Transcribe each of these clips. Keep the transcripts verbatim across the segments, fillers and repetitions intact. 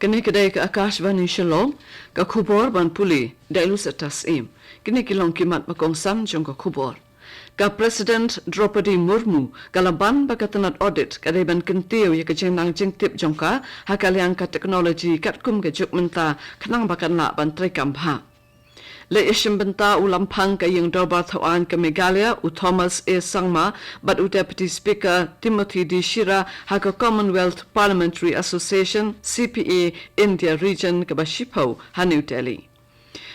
Kane ka dei ka Akashvani Shillong, ka khubor ban pule da i Lucy Tasim. Kine ki long ki mat ba kongsan jong ka khubor. Ka President Droupadi Murmu ka la ban ba ka tnat audit ka dei ban kyntiew ïa ka jingnang jingtip jong ka ha ka liang ka technology katkum ka juk mynta, khnang ba kan lah ban treikam bha. Leit ïashim bynta u Lamphang ka Ïing Dorbar Thawaiñ ka Meghalaya, u Thomas A Sangma, bad u Deputy Speaker Timothy D Shira ha ka Commonwealth Parliamentary Association, C P A, India Region kaba shiphew ha New Delhi.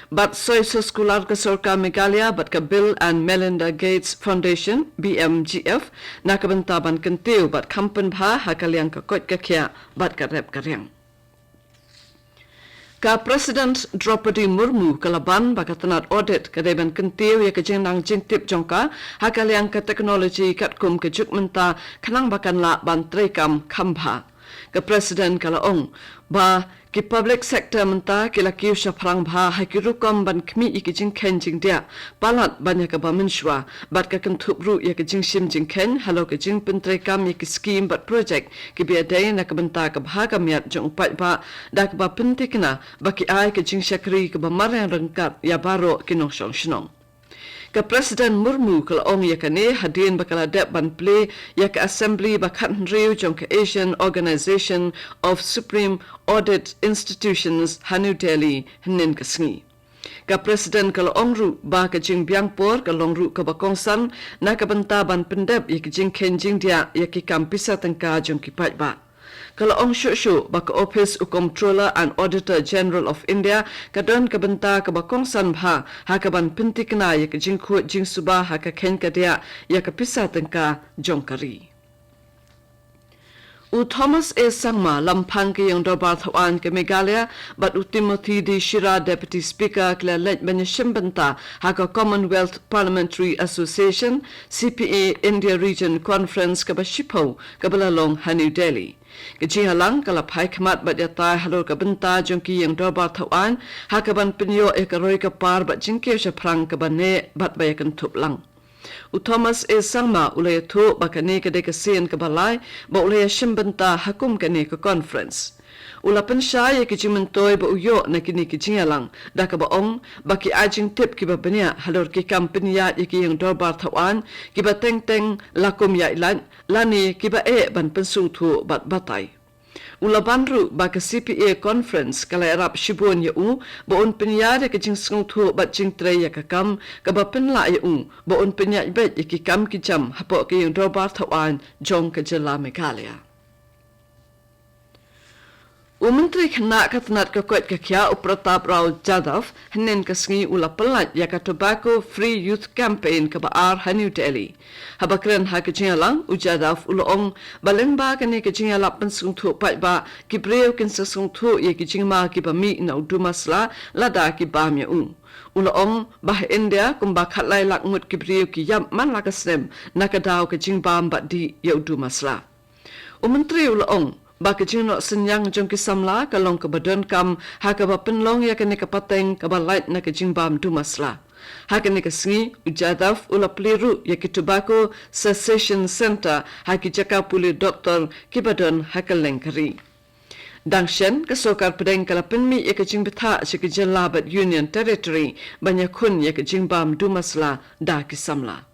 Bad soi soskular ka Sorkar Meghalaya bad ka Bill and Melinda Gates Foundation, B M G F, na ka bynta ban kyntiew bad kham pynbha ha ka liang ka koit ka khiah bad ka rep ka riang. Ka President Droupadi Murmu ka la ban ba ka tnat audit ka dei ban kyntiew ïa ka jingnang jingtip jong ka ha ka liang ka technology katkum ka juk mynta, khnang ba kan lah ban treikam kham bha. Ka President ka la ong ba ki public sector mynta ki la kiew shaphrang bha ha ki rukom ban khmih ïa ki jingkheiñ jingdiah palat ban ïa kaba mynshuwa, bad ka kynthup ruh ïa ka jingshim jingkheiñ halor ka jingpyntreikam ïa ki skim bad projek kiba ïadei na ka bynta ka bha ka miat jong u paidbah, da kaba pynthikna ba ki ai ka jingshakri kaba mariang ryngkat ïa baroh ki nongshong shnong. Ka President Murmu ka la ong ïa kane hadien ba ka la dep ban plie ïa ka Assembly ba khathynriew jong ka Asian Organization of Supreme Audit Institutions ha New Delhi hynnin ka sngi. Ka President ka la ong ruh ba ka jingbiang por ka long ruh kaba kongsan na ka bynta ban pyndep ïa ka jingkheiñ jingdiah ïa ki kam pisa tyngka jong ki paidbah. Ka la ong shuh shuh ba ka Office u Comptroller and Auditor General of India ka don ka bynta kaba kongsan bha ha kaban pynthikna ïa ka jingkhuid jingsuba ha ka kheiñ ka diah ïa ka pisa tyngka jong ka ri. U Thomas A Sangma, Lamphang ka Ïing Dorbar Thawaiñ ka Meghalaya, bad u Timothy D Shira, Deputy Speaker, ki la leit ban ïashim bynta ha ka Commonwealth Parliamentary Association, C P A, India Region Conference kaba shiphew kaba la long ha New Delhi. Ka jingïalang ka la phai khmat bad ïatai halor ka bynta jong ki Ïing Dorbar Thawaiñ ha kaban pynïoh ïa ka roi ka par bad jingkiew shaphrang kaba neh bad ba ïakynthup lang. U Thomas A Sangma u la ïathuh ba kane ka dei ka sien kaba lai ba u la ïashim bynta ha kum kane ka conference. U la pynshai ïa ki jingmyntoi ba u ïoh na kine ki jingïalang, da kaba ong ba ki ai jingtip kiba bniah halor ki kam pynïaid ïa ki Ïing Dorbar Thawaiñ kiba teng teng la kum ïaid lait lane kiba eh ban pynsngewthuh bad batai. U la ban ruh ba ka C P A Conference ka la ïarap shibun ïa u ba un pynïaid ïa ka jingsngewthuh bad jingtrei ïa ka kam kaba pynlah ïa u ba un pynïaid beit ïa ki kam ki jam hapoh ka Ïing Dorbar Thawaiñ jong ka jylla Meghalaya. U Myntri Khynnah ka tnat ka koit ka khiah u Pratap Rao Jadhav hynnin ka sngi u la pyllait ïa ka Tobacco Free Youth Campaign kaba ar ha New Delhi. Haba kren ha ka jingïalang, u Jadhav u la ong ba lyngba kane ka jingïalap pynsngewthuh paidbah, ki briew kin sa sngewthuh ïa ki jingma kiba mih na u duma sla lada ki bam ïa u. U la ong ba ha India kumba khatlai lak ngut ki briew ki ïap man la ka snem na ka daw ka jingbam bad dih ïa u duma sla. U Myntri u la ong ba ka jingnoh synñiang jong ki samla ka long kaba donkam ha kaba pynlong ïa kane ka pateng kaba lait na ka jingbam duma sla. Ha kane ka sngi, u Jadhav u la plie ruh ïa ki Tobacco Cessation Centre ha ki jaka pule doktor kiba don ha kylleng ka ri. Dang shen, ka sorkar pdeng ka la pynmih ïa ka jingbthah sha ki jylla bad Union Territory ban ïakhun ïa ka jingbam duma sla da ki samla.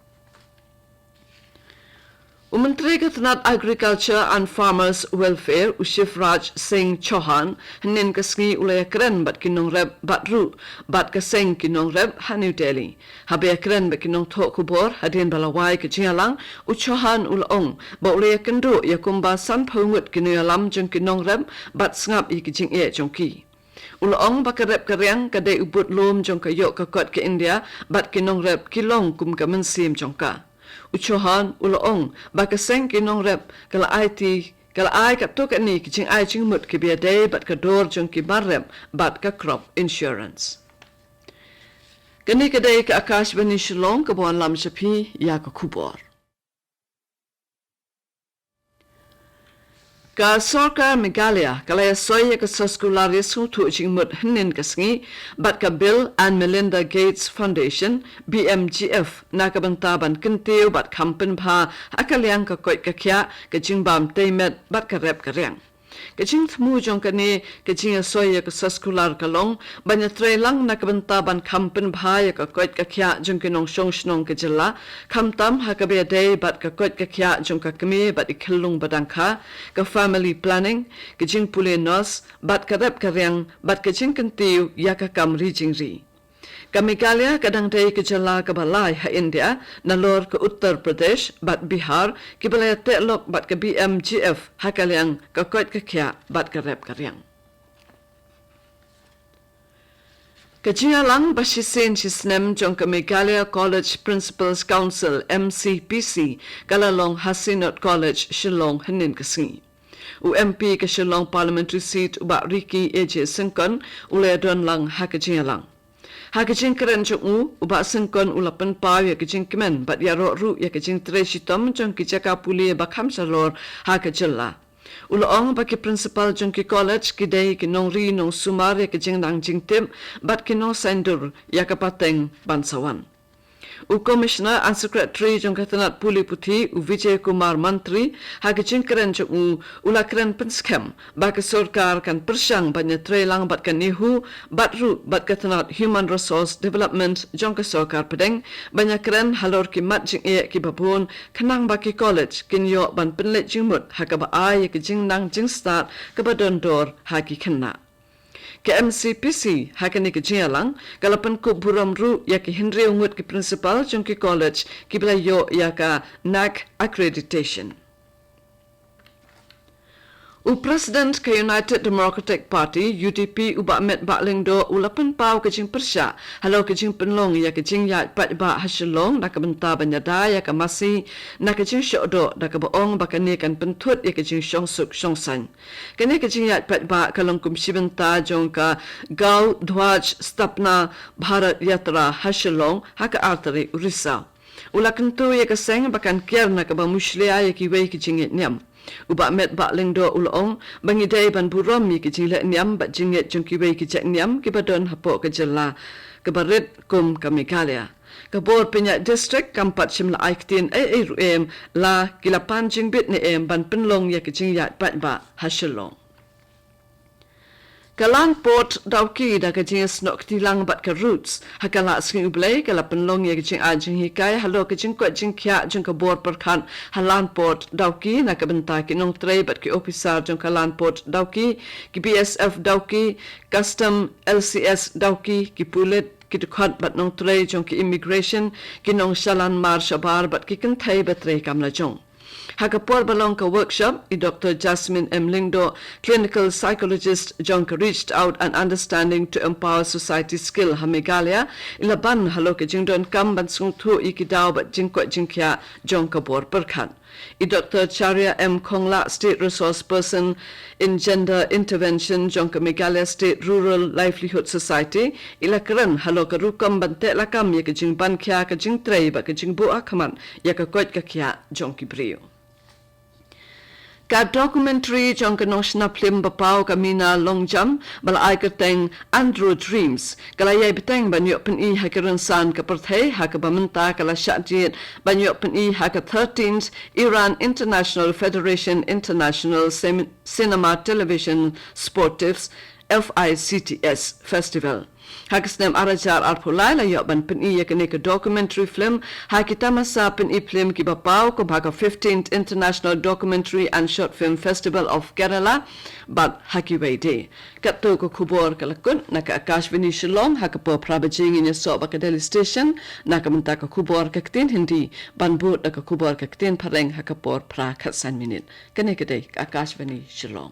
U Myntri ka tnat Agriculture and Farmers Welfare, u Shivraj Singh Chauhan, hynnin ka sngi u la ïakren bad ki nongrep bad ruh bad ka seng ki nongrep ha New Delhi. Haba ïakren bad ki nongthoh khubor hadien ba la wai ka jingïalang, u Chauhan u la ong ba u la ïakynduh ïa kumba sanphew ngut ki nongïalam jong ki nongrep bad sngap ïa ki jingeh jong ki. U la ong ba ka rep ka riang ka dei u budlum jong ka ïoh ka kot ka India bad ki nongrep ki long kum ka mynsiem jong ka. U Chauhan u la ong ba ka seng ki nongrep ka la aiti, ka la ai katto katne ki jingai jingmut kiba ïadei bad ka dor jong ki mar rep bad ka crop insurance. Kane ka dei ka Akashvani Shillong kaba wanlam sha phi ïa ka khubor. Ka Sorkar Meghalaya ka la ïasoi ïa ka soskular ïasngewthuh jingmut hynnin ka sngi bad ka Bill and Melinda Gates Foundation, B M G F, na ka bynta ban kyntiew bad kham pynbha ha ka liang ka koit ka khiah, ka jingbam tei met bad ka rep ka riang. Ka jingthmu jong kane ka jingïasoi ïa ka soskular ka long ban ïatreilang na ka bynta ban kham pynbha ïa ka koit ka khiah jong ki nongshong shnong ka jylla, khamtam ha kaba ïadei bad ka koit ka khiah jong ka kmie bad i khyllung ba dang kha, ka family planning, ka jingpule nurse bad ka rep ka riang bad ka jingkyntiew ïa ka kam ri jingri. Ka Meghalaya ka dang dei ka jylla kaba lai ha India, nalor ka Uttar Pradesh bad Bihar kiba la ïateh lok bad ka B M G F ha ka liang ka koit ka khiah bad ka rep ka riang. Ka jingïalang ba shisien shisnem jong ka Meghalaya College Principals Council, M C P C, ka la long ha Synod College, Shillong, hynnin ka sngi. U M P ka Shillong Parliamentary Seat, u Bah Ricky A J Syngkon, u la ïadon lang ha ka jingïalang. Ha ka jingkren jong u, u Bah Syngkon u la pynpaw ïa ka jingkmen bad ïaroh ruh ïa ka jingtrei shitom jong ki jaka pule ba kham shalor ha ka jylla. U la ong ba ki principal jong ki college ki dei ki nongri nongsumar ïa ka jingnang jingtip bad ki nongsaiñdur ïa ka pateng ban sa wan. U Commissioner and Secretary jong ka tnat pule puthi, u Vijay Kumar Mantri, ha ka jingkren jong u, u la kren pynskhem ba ka sorkar kan pyrshang ban ïatreilang bad ka NEHU bad ruh bad ka tnat Human Resource Development jong ka sorkar pdeng ban ïakren halor ki mat jingeh kiba bun, khnang ba ki college kin ïoh ban pynleit jingmut ha kaba ai ïa ka jingnang jingstad kaba don dor ha ki khynnah. Ka M C P C ha kane ka jingïalang ka la pynkup burom ruh ïa ki hynriew ngut ki principal jong ki college kiba la ïoh ïa ka NAAC accreditation. U President ka United Democratic Party, U D P, u Bah Metbah Lyngdoh, u la pynpaw ka jingpyrshah halor ka jingpynlong ïa ka jingïaid paidbah ha Shillong na ka bynta ban ïada ïa ka masi na ka jingshohdoh, da kaba ong ba kane kan pynthut ïa ka jingshongsuk shongsaiñ. Kane ka jingïaid paidbah ka long kum shi bynta jong ka Gaw Dhwaj Sthapna Bharat Yatra ha Shillong ha ka ar tarik u Risaw. U la kyntu ïa ka seng ba kan kiar na kaba mushlia ïa kiwei ki jingngeit niam. U Bah Metbah Lyngdoh u la ong ba ngi dei ban burom ïa ki jingleh niam bad jingngeit jong kiwei ki jait niam kiba don hapoh ka jylla kaba rit kum ka Meghalaya. Ka bor pynïaid district kam pat shym la ai ktien ei ei ruh em la ki la pan jingbit ne em ban pynlong ïa ka jingïaid paidbah ha Shillong. Ka Land Port Dawki da ka jingïasnoh kti lang bad ka Roots ha ka Lah Sngi U Blei ka la pynlong ïa ka jingai jinghikai halor ka jingkoit jingkhiah jong ka bor pyrkhat ha Land Port Dawki na ka bynta ki nongtrei bad ki ophisar jong ka Land Port Dawki, ki B S F Dawki, Custom, L C S Dawki, ki pulit, ki dkhot bad nongtrei jong ki Immigration, ki nongshalan mar shabar bad ki kynthei ba trei kam lajong. Ha ka por ba long ka workshop, i Doctor Jasmine M Lyngdoh, Clinical Psychologist jong ka Reached Out and Understanding to Empower Society Skill ha Meghalaya, i la ban halor ka jingdonkam ban sngewthuh ïa ki daw bad jingkoit jingkhiah jong ka bor pyrkhat. I Doctor Charia M Khonglah, State Resource Person in Gender Intervention jong ka Meghalaya State Rural Livelihood Society, i la kren halor ka rukom ban teh lakam ïa ka jingban khia ka jingtrei bad ka jingbuh ha khmat ïa ka koit ka khiah jong ki briew. Ka documentary jong ka nongshna phlim ba paw ka Mina Longjam ba la ai kyrteng Andro Dreams ka la ïai bteng ban ïoh pyni ha ki rynsan ka pyrthei, ha kaba mynta ka la shah jied ban ïoh pyni ha ka thirteenth Iran International Federation International Sem- Cinema Television Sportifs, F I C T S, Festival. Ha ka snem ar hajar arphew lai la ïoh ban pyni ïa kane ka documentary film ha ki tamasa pyni phlim kiba paw kum ha ka fifteenth International Documentary and Short Film Festival of Kerala bad ha kiwei de. Katto ka khubor ka la kut na ka Akashvani Shillong. Ha ka por phra baje ngin ïasoh bad ka Delhi Station na ka bynta ka khubor ka ktien Hindi, ban bud da ka khubor ka ktien Phareng ha ka por phra khatsan minit. Kane ka dei ka Akashvani Shillong.